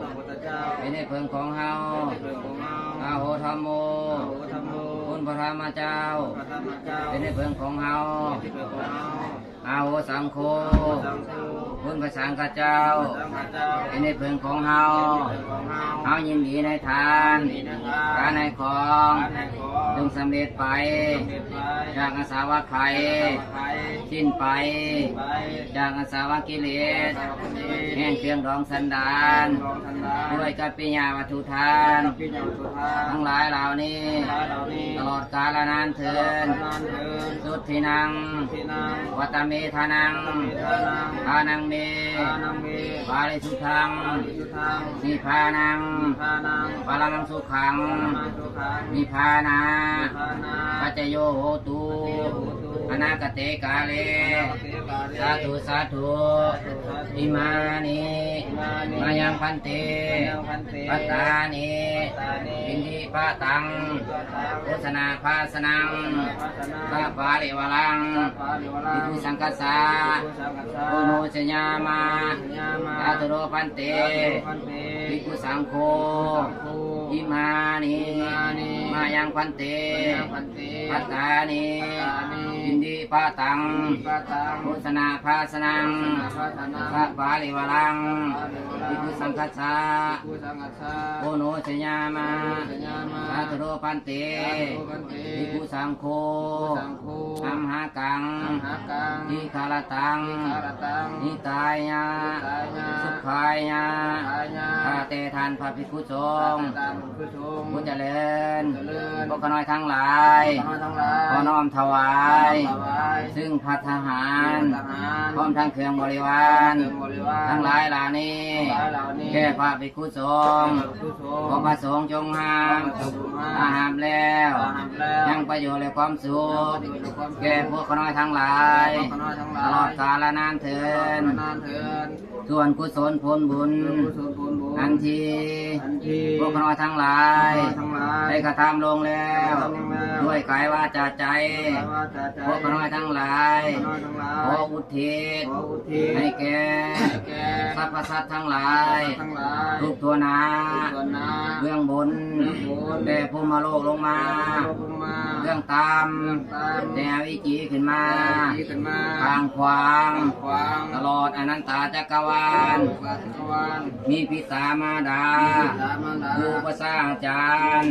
ພະພຸດທະເຈົ້າ ເປັນທີ່ເພິ່ງຂອງເຮົາ ເປັນທີ່ເພິ່ງຂອງເຮົາ ອາໂຫທຳໂມ ອາໂຫທຳໂມ ຄຸນພະທຳມະເຈົ້າ ຄຸນພະທຳມະເຈົ້າ ເປັນທີ່ເພິ່ງຂອງເຮົາ ເປັນທີ່ເພິ່ງຂອງເຮົາ ອາໂຫສັງໂຄ ອາໂຫສັງໂຄ ຄຸນພະສັງຄະເຈົ້າ ຄຸນພະສັງຄະເຈົ້າ ເປັນທີ່ເພິ່ງຂອງເຮົາ ເປັນທີ່ເພິ່ງຂອງເຮົາ ເຮົາຍິນດີໃນທານ ຍິນດີໃນທານ ການໃຫ້ຂອງ ການໃຫ້ຂອງ ຈົ່ງສຳເລັດໄປ ຈົ່ງສຳເລັດໄປ ຈາກອາສະວະໄຂ ຈາກອາສະວະໄຂ ສິ້ນໄປ ສິ້ນໄປ ຈາກອາສະວະກິເລດ ຈາກອາສະວະກິເລດ ແຫ່ງເຄື່ອງດອງສັນດານ ເຄື່ອງດອງສັນດານ ດ້ວຍກັບປິຍະວັດຖຸທານ ດ້ວຍກັບປິຍະວັດຖຸທານ ທັງຫຼາຍເຫຼົ່ານີ້ ທັງຫຼາຍເຫຼົ່ານີ້ ຕະຫຼອດກາລະນານເທີນ ຕະຫຼອດກາລະນານເທີນ ສຸດທິນັງ ສຸດທິນັງ ວັດຕະເມທານັງ ວັດຕະເມທານັງ ທານັງເມ ທານັງເມ ປາລິສຸດທັງ ປາລິສຸດທັງ ນິບພານັງ ນິບພານັງ ປະລະມັງສຸຂັງ ປະລະມັງສຸຂັງ ນິບພານາ ນິບພານາ ປັດຈະໂຍໂຫຕຸ ປັດຈະໂຍໂຫຕຸ ອະນາກະເຕກາເລ ອະນາກະເຕກາເລ ສາທຸ ສາທຸ ສາທຸ ອິມານິ ອິມານິ ມາຍັງພັນເຕ ມາຍັງພັນເຕ ພັດຕານິ ພັດຕານິ ອິນທິປະຕັງ ອິນທິປະຕັງ ໂພຊະນາພາສະນັງ ໂພຊະນາພາສະນັງ ສະປາລິວາລັງ ສະປາລິວາລັງ ພິກຂຸສັງຄັດສະ ພິກຂຸສັງຄັດສະ ໂອໂນຊະຍາມະ ໂອໂນຊະຍາມະ ສາທຸໂນພັນເຕ ສາທຸໂນພັນເຕ ພິກຂຸສັງໂຄ ພິກຂຸສັງໂຄ ອິມານິ ອິມານິ ມາຍັງພັນເຕ ມາຍັງພັນເຕ ພັດຕານິ ພັດຕານິ ອິນທິປະຕັງ ອິນທິປະຕັງ ໂພຊະນາພາສະນັງ ໂພຊະນາພາສະນັງ ສະປາລິວາລັງ ສະປາລິວາລັງ ພິກຂຸສັງຄັດສະ ພິກຂຸສັງຄັດສະ ໂອໂນຊະຍາມະ ໂອໂນຊະຍາມະ ສາທຸໂນພັນເຕ ສາທຸໂນພັນເຕ ພິກຂຸສັງໂຄ ພິກຂຸສັງໂຄ ອັມຫະກັງ ອັມຫະກັງ ທິຄາລະຕັງ ທິຄາລະຕັງ ຫິຕາຍະ ຫິຕາຍະ ສຸຂາຍະ ສຸຂາຍະ ຂ້າແຕ່ທ່ານພະພິກຂຸສົງ ຂ້າແຕ່ທ່ານພະພິກຂຸສົງ ຜູ້ຈະເລີນ ຜູ້ຈະເລີນ ພວກຂ້ານ້ອຍທັງຫຼາຍ ພວກຂ້ານ້ອຍທັງຫຼາຍ ຂໍນ້ອມຖວາຍ ຂໍນ້ອມຖວາຍ ຊຶ່ງພັດຕາຫານ ຊຶ່ງພັດຕາຫານ ພ້ອມທັງເຄື່ອງບໍລິວານ ພ້ອມທັງເຄື່ອງບໍລິວານ ທັງຫຼາຍເຫຼົ່ານີ້ ທັງຫຼາຍເຫຼົ່ານີ້ ແກ່ພະພິກ ຂຸສົງ ຂໍພະສົງຈົ່ງຮັບ ຖ້າຮັບແລ້ວ ຍັງປະໂຫຍດແລະຄວາມສຸກ ແກ່ພວກຂ້ານ້ອຍທັງຫຼາຍ ຕະຫຼອດກາລະນານເທີນ ສ່ວນກຸສົນຜົນບຸນ ອັນທີ່ ພວກຂ້ານ້ອຍທັງຫຼາຍ ໄດ້ກະທຳລົງແລ້ວ ດ້ວຍກາຍ ວາຈາ ໃຈ ພວກຂ້ານ້ອຍທັງຫຼາຍ ຂໍອຸທິດ ໃຫ້ແກ່ ສັບພະສັດທັງຫຼາຍ ທຸກທົ່ວໜ້າ ເບື້ອງບົນ ແຕ່ພູມມະໂລກລົງມາ ເບື້ອງຕ່ຳ ແຕ່ອະວິຈີຂຶ້ນມາ ຂ້າງຂວາງ ຕະຫຼອດອະນັນຕະຈັກກະວານ ມີປິດຕາມາດາ ຄູປະຊາອາຈານ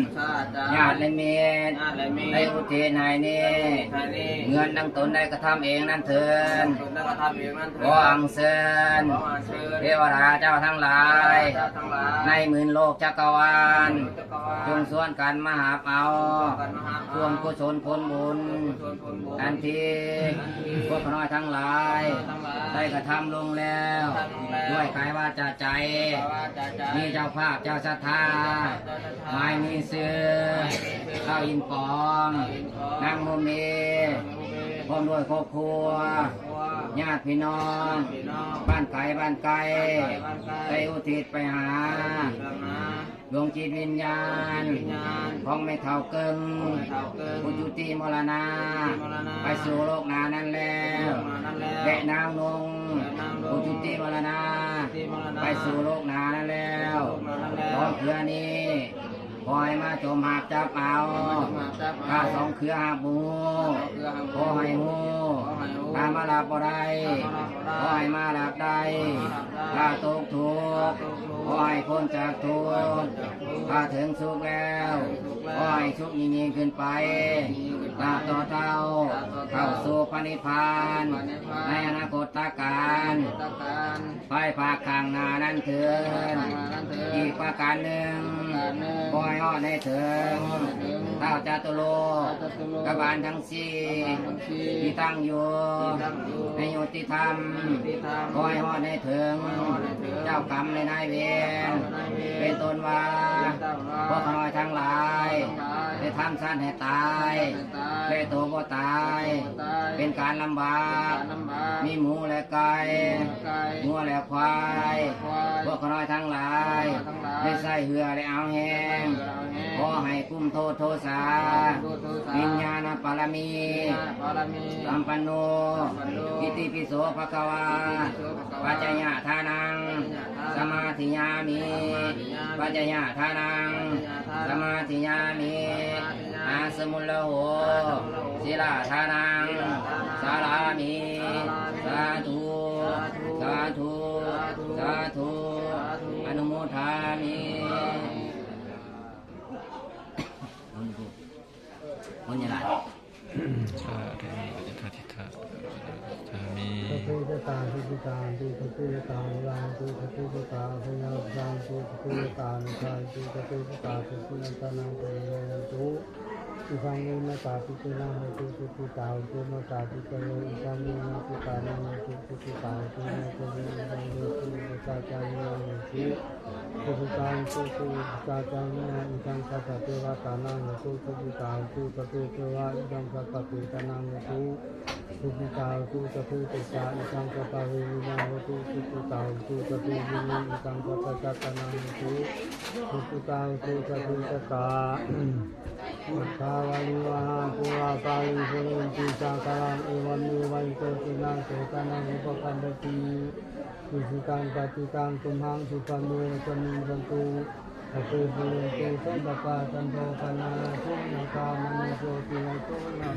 ຍາດ ແລະ ມິດ ໄດ້ອຸທິດໃຫ້ນີ້ ເງິນດັ່ງຕົນໄດ້ກະທຳເອງນັ້ນເທີນ ຂໍອັນເຊີນ ເທວະດາເຈົ້າທັງຫຼາຍ ໃນໝື່ນໂລກຈັກກະວານ ຈົ່ງຊວນກັນມາຮັບເອົາ ສ່ວນກຸສົນຜົນບຸນ ອັນທີ່ພວກຂ້ານ້ອຍທັງຫຼາຍ ໄດ້ກະທຳລົງແລ້ວ ດ້ວຍກາຍ ວາຈາ ໃຈ ມີເຈົ້າພາບເຈົ້າສັດທາ ໝາຍມີຊື່ ທ້າວອິນປອງ ນາງໂມເມ ພ້ອມດ້ວຍຄອບຄົວ ຍາດພີ່ນ້ອງ ບ້ານໄກບ້ານໃກ້ ໄດ້ອຸທິດໄປຫາ ດວງຈິດວິນຍານ ຂອງແມ່ເຖົ້າເກິ່ງ ຜູ້ຈຸຕິມໍລະນະ ໄປສູ່ໂລກໜ້ານັ້ນແລ້ວ ແລະ ນາງນົງ ຜູ້ຈຸຕິມໍລະນະ ໄປສູ່ໂລກໜ້ານັ້ນແລ້ວ ຂອງເທື່ອນີ້ ຂໍໃຫ້ມາຈົ່ມຮັບຈັບເອົາ ຖ້າສອງເຄືອຮັບບໍ່ຮູ້ ຂໍໃຫ້ຮູ້ ຖ້າມາຮັບບໍ່ໄດ້ ຂໍໃຫ້ມາຮັບໄດ້ ຖ້າຕົກທຸກ ຂໍໃຫ້ພົ້ນຈາກທຸກ ຖ້າເຖິງສຸກແລ້ວ ຂໍໃຫ້ສຸກຍິ່ງໆຂຶ້ນໄປ ຕາບຕໍ່ເທົ່າ ເຂົ້າສູ່ພະນິບພານ ໃນອະນາຄົດຕະການ ພາຍພາກຂ້າງໜ້ານັ້ນເທີນ ອີກປະການໜຶ່ງ ຂໍໃຫ້ຮອດໃຫ້ເຖິງ ທ້າວຈະຕຸໂລກ ກະບານທັງສີ່ ທີ່ຕັ້ງຢູ່ ໃຫ້ຍຸຕິທຳ ຂໍໃຫ້ຮອດໃຫ້ເຖິງ ເຈົ້າກຳ ແລະ ນາຍເວນ ເປັນຕົ້ນວ່າ ພວກຂ້ານ້ອຍທັງຫຼາຍ ໄດ້ທຳສັດໃຫ້ຕາຍ ແລະໂຕບໍ່ຕາຍ ເປັນການລຳບາກ ມີໝູແລະໄກ່ ງົວແລະຄວາຍ ພວກຂ້ານ້ອຍທັງຫຼາຍ ໄດ້ໃຊ້ເຫື່ອແລະເອົາແຮງ ຂໍໃຫ້ກຸມໂທດໂທສາ ວິນຍານະປາລະມີ ສຳປັນໂນ ອິຕິປິໂສພະຄະວາ ປັດຈະຍະທານັງ ສະມາທິຍາມິ ປັດຈະຍະທານັງ ສະມາທິຍາມິ ອາສະມຸນລະໂຫ ສິລາທານັງ ສາລາມິ ສາທຸ ສາທຸ ສາທຸ ອະນຸໂມທາມິ ບຸນຍາລາດ ສາທຸ ຍະຖາທິຖາ ສາມິ ສະເພ ສັດຕາ ສຸຂິຕາ ຫົນຕຸ ສະເພ ສັດຕາ ໂຫລາ ຫົນຕຸ ສະເພ ສັດຕາ ອາພະຍາ ສຸຂາ ຫົນຕຸ ສະເພ ສັດຕາ ອາຍຸຊາ ຫົນຕຸ ສະເພ ສັດຕາ ສຸຂິ ອັດຕານັງ ປະລິວານະ ຫົນຕຸ ອິທັງ ເມ ມາຕາ ປິຕະນັງ ຫົນຕຸ ສຸຂິຕາ ຫົນຕຸ ມາຕາ ປິຕະເລ ອິທັງ ເມ ມາຕຸຕານັງ ຫົນຕຸ ສຸຂິຕາ ຫົນຕຸ ເມ ຈະເລ ອິທັງ ເມ ສຸ ສາຈາ ເມ ມາ ຫົນຕຸ ສຸຂິຕາ ຫົນຕຸ ສຸ ສາຈາ ເມ ມາ ອິທັງ ສັບພະເທວະຕານັງ ຫົນຕຸ ສຸຂິຕາ ຫົນຕຸ ສັບເພ ເທວາ ອິທັງ ສັບພະເພຕານັງ ຫົນຕຸ ສຸຂິຕາ ຫົນຕຸ ສັບເພ ເປຕາ ອິທັງ ສັບພະເວນີນັງ ຫົນຕຸ ສຸຂິຕາ ຫົນຕຸ ສັບເພ ເວນີ ອິທັງ ສັບພະສັດຕານັງ ຫົນຕຸ ສຸຂິຕາ ຫົນຕຸ ສັບເພ ສັດຕາ ສັດຖາ ວາຣິວະຫາ ປູຣາ ປາລີ ປູເຣນຕິ ສາຄະລັງ ເອວະເມ ວະ ອິໂຕ ທິນນາ ເສຕະນາ ອຸປະກຳປະຕິ ອິຊິຕັງ ປັດຕິຕັງ ຕຸມຫັງ ຄິປະເມ ວະສະມິງ ສັນຕຸ ສັບເພ ປູເຣນຕຸ ສັງກະປາ ຈັນໂທ ປະນາ ໂສ ຍະຖາ ມະນີ ໂຊຕິລະໂສ ຍະ